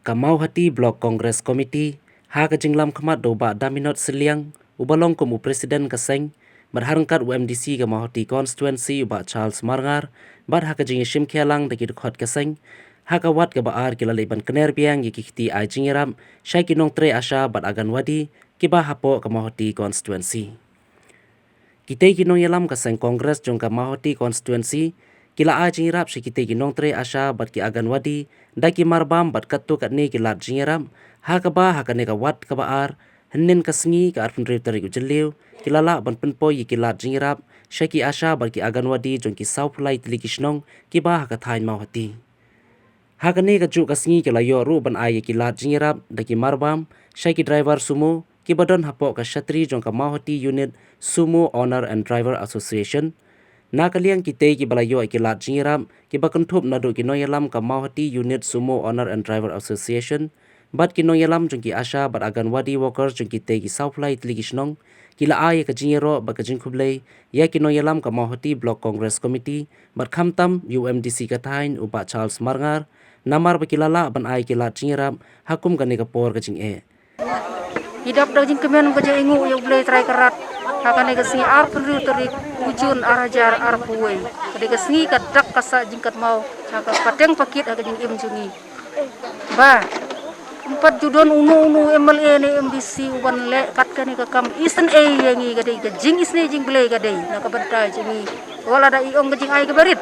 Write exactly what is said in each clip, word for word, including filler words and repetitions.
Ka Mawhati Block Congress Committee, ha ka jinglam khmat da u Bah Daminot Sylliang, uba long kum u President ka seng, bad ha ryngkat u M D C ka Mawhati Constituency u Bah Charles Marngar, bad ha ka jingïashim khia lang da ki dkhot ka seng, ha ka wat kaba ar ki la leit ban kner biang ïa ki kti ai jingïarap sha ki nongtrei ASHA bad Anganwadi kiba hapoh ka Mawhati Constituency. Kitei ki nongïalam ka seng Congress jong ka Mawhati Constituency ki la ai jingïarap sha kitei ki nongtrei ASHA bad ki Anganwadi da ki marbam bad katto katne ki lad jingïarap, ha kaba ha kane ka wat kaba ar, hynnin ka sngi ka arphew hynriew tarik u Jylliew, ki la lah ban pynpoi ïa ki lad jingïarap sha ki ASHA bad ki Anganwadi jong ki sawphew lai tylli ki shnong kiba ha ka thaiñ Mawhati. Ha kane kajuh ka sngi ki la ïoh ruh ban ai ïa ki lad jingïarap da ki marbam sha ki driver sumo kiba don hapoh ka shatri jong ka Mawhati Unit Sumo Owner and Driver Association. Na ka liang kitei kiba la ïoh ïa ki lad jingïarap kiba kynthup naduh ki nongïalam ka Mawhati Unit Sumo Owner and Driver Association bad ki nongïalam jong ki ASHA bad Anganwadi workers jong kitei ki sawphew lai tylli ki shnong, ki la ai ïa ka jingïaroh bad ka jingkhublei ïa ki nongïalam ka Mawhati Block Congress Committee bad khamtam ïa u M D C ka thaiñ u Bah Charles Marngar, namar ba ki la lah ban ai ki lad jingïarap ha kum kane ka por ka jingeh. Ngi dap da ka jingkmen ka jingïnguh ïa U Blei Trai Kynrad ha kane ka sngi arphew hynriew tarik u Jun ar hajar arphew wei. Ka dei ka sngi ka dak ka sah jingkynmaw ha ka pateng pakit ha ka jingim jong ngi. Ba ym pat ju don uno uno u M L A ne M D C u ban leh kat kane ka kam isynei ïa ngi, ka dei ka jingisynei jong U Blei ka dei na ka bynta jong ngi. Wat lada i ong ka jingai kaba rit,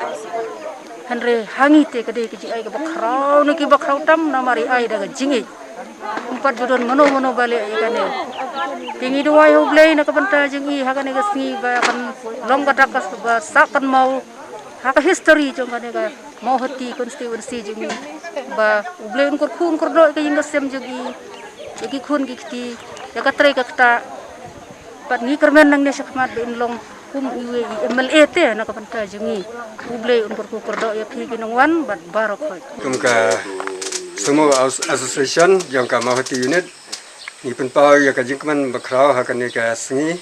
hynrei ha ngi te ka dei ka jingai kaba khraw ne kiba khraw tam namar i ai da ka jingïeit. Ym pat ju don mano mano ba leh ïa kane. Te ngi duwai ha U Blei na ka bynta jong i ha kane ka sngi ba kan long ka dak kaba sah kynmaw ha ka history jong kane ka Mawhati constituency jong ngi, ba U Blei un kyrkhu un kyrdoh ïa ka ïing ka sem jong i, ïa ki khun ki kti, ïa ka trei ka ktah. Bad ngi kyrmen nangne shakhmat ba in long kum iwei i M L A te na ka bynta jong ngi. U Blei un kyrkhu kyrdoh ïa phi ki nongwan bad baroh khoit. Kum ka Sumo As-, Association jong ka Mawhati Unit, ngi pynpaw ïa ka jingkmen bakhraw ha kane ka sngi,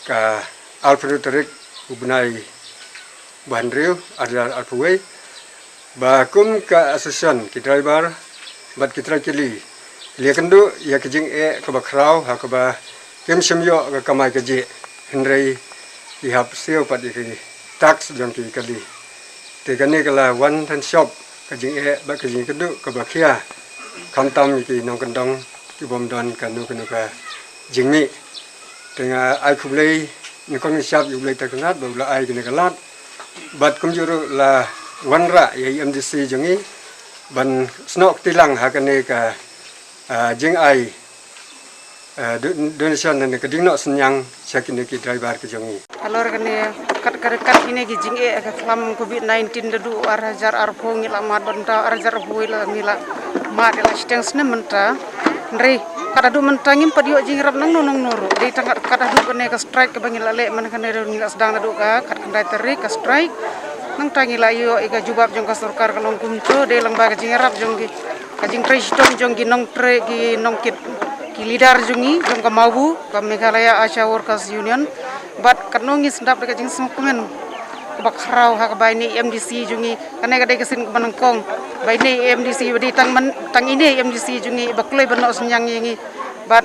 ka arphew tarik u bnai ba hynriew, ar hajar arphew wei, ba kum ka association ki driver bad ki trai kali, ki la ïakynduh ïa ka jingeh kaba khraw ha kaba kim shym ïoh ka kamai kajih, hynrei ki hap siew pat ïa ki tax jong ki kali. Te kane ka la wan than shop ka jingeh bad ka jingkynduh kaba khia, khamtam ïa ki nongkyndong ki bym don kano kano ka jingmih. Te nga ai khublei nyngkong nyngshap ïa U Blei Trai Kynrad ba u la ai kane ka lad. Bad kumjuh ruh la wanrah ïa i M D C jong ngi ban snoh kti lang ha kane ka, ah, jingai, ah, do-, donation ne ka jingnoh synñiang sha kine ki driver ki jong ngi. Halor kane kat, kat, kat kine ki jingeh ka khlam covid nineteen da duh ar hajar arphew ngi la mad bad mynta ar hajar arphew wei la ngi la mad ïa la shiteng snem mynta. Hynrei kat haduh mynta ngim pat ïoh jingïarap nangno nangno ruh. Dei tang kat, kat haduh kane ka strike kaba ngi la leh man kane ruh ngi la sdang naduh ka khatkhyndai tarik ka strike. Nangta ngi la ïoh ïa ka jubab jong ka sorkar ka long kumto, dei lang ba ka jingïarap jong ki, ka jingtrei shitom jong ki nongtrei, ki nongkit, ki leader jong ngi jong ka MAWU, ka Meghalaya ASHA Workers Union. Bad katno ngi sngap da ka jingsngewkmen kaba khraw ha kaba ine i M D C jong ngi. Kane ka dei ka sien kaba nyngkong ba ine i M D C, ba dei tang man, tang ine i M D C jong ngi ba kloi ban noh synñiang ïa ngi. Bad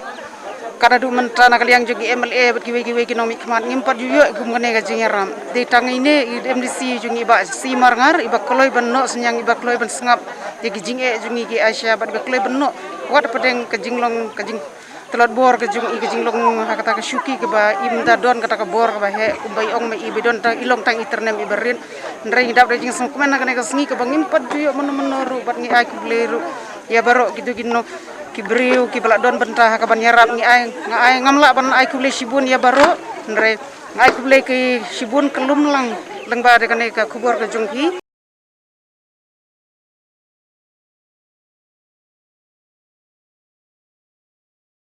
kat haduh mynta na ka liang jong ki M L A bad kiwei kiwei ki nongmihkhmat ngim pat ju ïoh kum kane ka jingïarap. Dei tang ine i M D C jong ngi i Bah C Marngar iba kloi ban noh synñiang, iba kloi ban sngap ïa ki jingeh jong ngi ki ASHA bad iba kloi ban noh wat hapdeng ka jinglong, ka jing tlot bor ka jong i, ka jinglong ha kata ka shuki kaba im da don kata ka bor kaba heh, kumba i ong ma i ba i don tang, i long tang i tyrnem iba rit. Hynrei ngi dap da jingsngewkmen ha kane ka sngi kaba ngim pat ju ïoh mano mano ruh bad ngi ai khublei ruh ïa baroh kito kino ki briew kiba la don bynta ha kaban ïarap. Ngi ai, nga ai, ngam lah ban ai khublei shibun ïa baroh, hynrei nga ai khublei ki shibun kyllum lang lyngba da kane ka khubor ka jong ki.